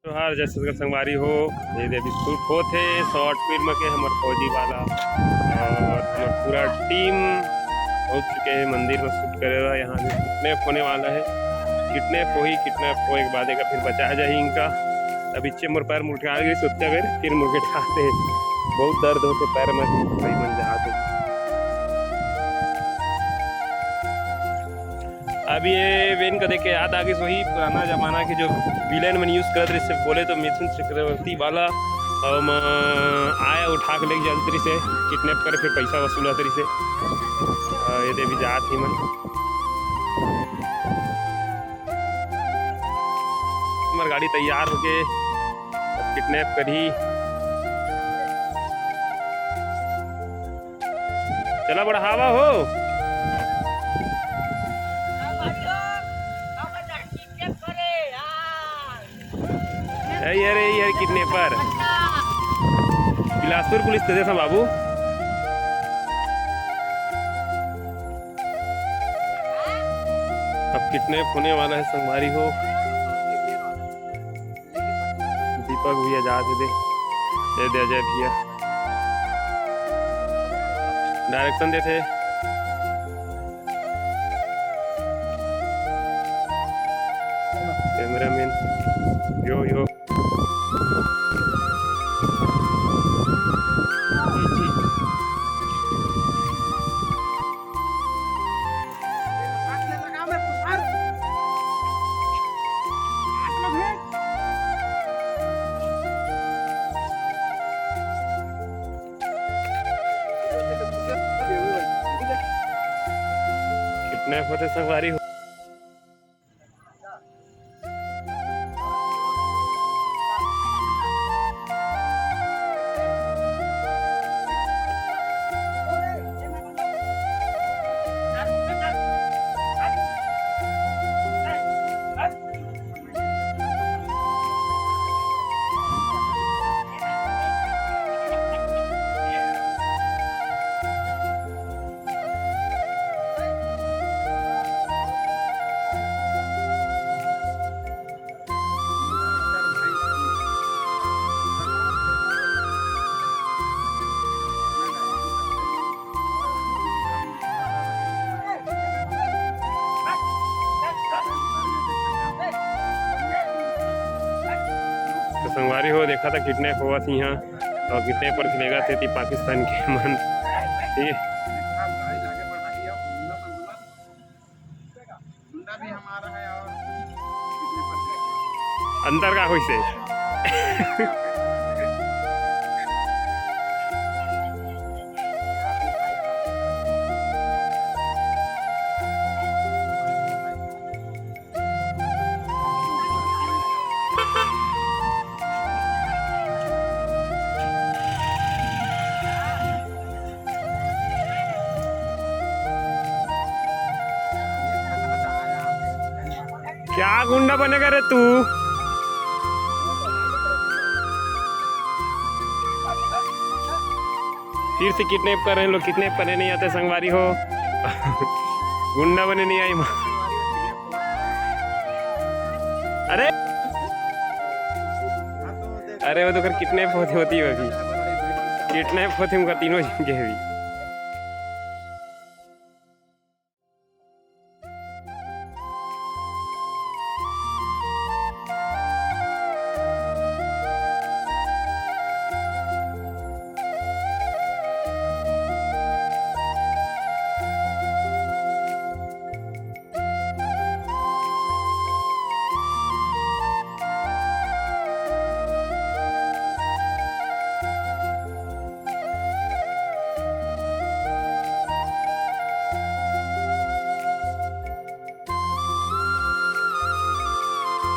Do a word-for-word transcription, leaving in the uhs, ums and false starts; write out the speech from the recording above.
जोहार, जय छत्तीसगढ़ संगवारी हो। ये दे अभी शूट होत हे शॉर्ट फिल्म के हमर फौजी वाला, और हमर पूरा टीम पहुंच चुके हे मंदिर में शूट करे ला। यहाँ भी किडनैप होने वाला है, किडनैप होही, किडनैप होए के बाद एकर फिर बचाया जाही इनका। अभी चे मोर पैर मुड़का गे, सोचा बेर फिर मुड़के ठाते, बहुत दर्द होते पैर में, भाई मन जहाँ थे। अब ये वेन का देख के याद आ गई, वही पुराना जमाना के जो विलेन मन यूज करत रहिस, बोले तो मिथुन चक्रवर्ती वाला, और म-, आया उठा के लेके जात रहिस हे, किडनैप करे, फिर पैसा वसूलत रहिस हे। अ, ये दे भी जात ही मन। हमर गाड़ी तैयार होके अब किडनैप करही। चला बढ़ावा हो। अरे, अरे, अरे, किडनैपर। बिलासपुर पुलिस तो देखा बाबू। अब किडनैप होने वाला है संगवारी हो। दीपक भैया जात हे दे, ये दे अजय भैया डायरेक्शन देथे। कैमरामैन, यो, यो। किडनैप होथे संगवारी हो। तो संगवारी हो, देखा था किडनैप होवत ही यहाँ, और किडनैपर से लेगा थे ती पाकिस्तान के मन। ये अंतर का होइसे? क्या गुंडा बनेगा रे तू? फिर से किडनैप कर रहे हैं लोग, किडनैप करने नहीं आते संगवारी हो। गुंडा बने नहीं आई माँ। अरे, अरे वो तो कर किडनैप होती होती है अभी, किडनैप होते हैं उनका तीनों जन के अभी।